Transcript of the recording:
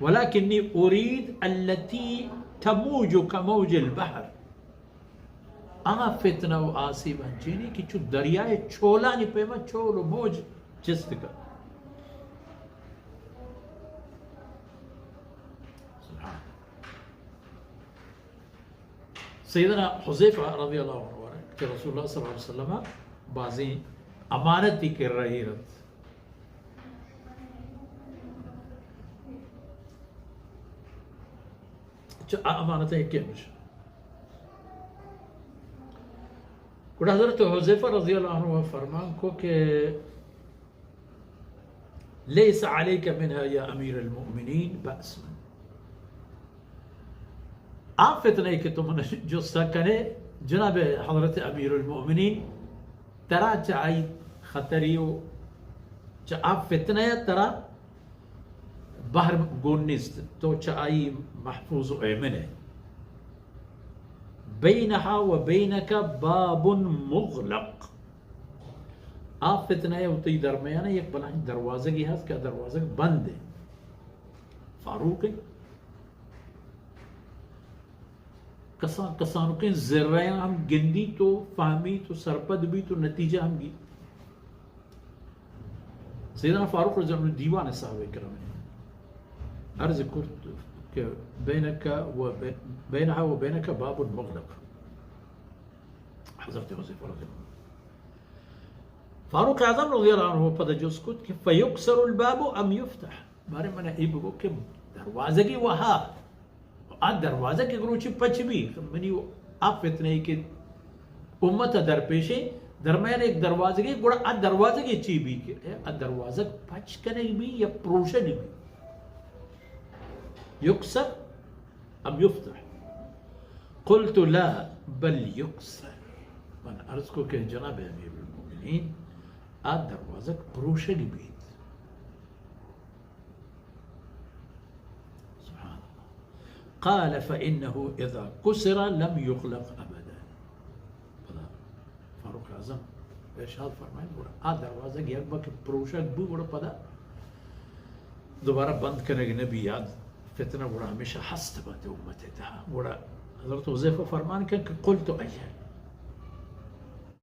ولکنی ارید التی تموج کموج البحر، آ فتنہ و آسیب انچینی کہ چو دریائے چولانی پیما چول و موج چست کن۔ سبحان۔ سیدنا حذیفہ رضی اللہ عنہ کہ رسول اللہ صلی اللہ علیہ وسلم بازیں امانتی کہ رہی رت، چہ آ امانت یکے ہمیش۔ گڑا حضرت حذیفہ رضی اللہ عنہ فرمان کو کہ لیس علیک منها یا امیر المؤمنین بأس۔ آ فتنہ کہ تو من جست کنے، جناب حضرت امیر المؤمنین، ترا چہ آئی خطری و چہ آ فتنہ ترا بہر گون نیست، تو چہ آئی محفوظ و ایمن ئے۔ بینها و بینک باب مغلق۔ آ فتنہ و تئی درمیان یک بلاہیں دروازگی ہست کہ آ دروازگ بند ئے۔ فاروق ئے۔ کسان، کسانکیں ذرہ ہم گندی تو فہمی تو سرپد بی تو نتیجہ ہم گی۔ سیدنا فاروق رضی اللہ عنہ دیوان صحابہ کرام عرض کرت کہ بینک و بی-، بینها و بینک باب مغلق۔ حضرت حذیفہ رضی اللہ عنہ، فاروق اعظم رضی اللہ عنہ پدا جست کت کہ فیکسر الباب ام یفتح؟ بارے من اے بگو کہ دروازگی وہا، آ دروازہ کہ گروچی پچ بی، منی و آ فتنہ ای کہ امت درپیشے، درمیان یک دروازگی، گڑا آ دروازگی چی بی کہ آ دروازگ پچ کنگ بی یا پروشگ بی؟ یکسر ام یفتح؟ قلت لا بل یکسر۔ من عرض کو کہ جناب امیر المؤمنین، آ دروازگ پروشگ بیت۔ سبحان اللہ۔ قال فإنه إذا كسر لم يغلق أبدا۔ پدا فاروق اعظم ارشاد فرمائیں، گڑا آ دروازگ یک بار کہ پروشگ بو، گڑا پدا دوبارہ بند کنگ نہ بی، یاد فتنہ گڑا ہمیشہ ہست بنت امت تہا۔ گڑا حضرت حذیفہ فرمان کن کہ قلت أجل،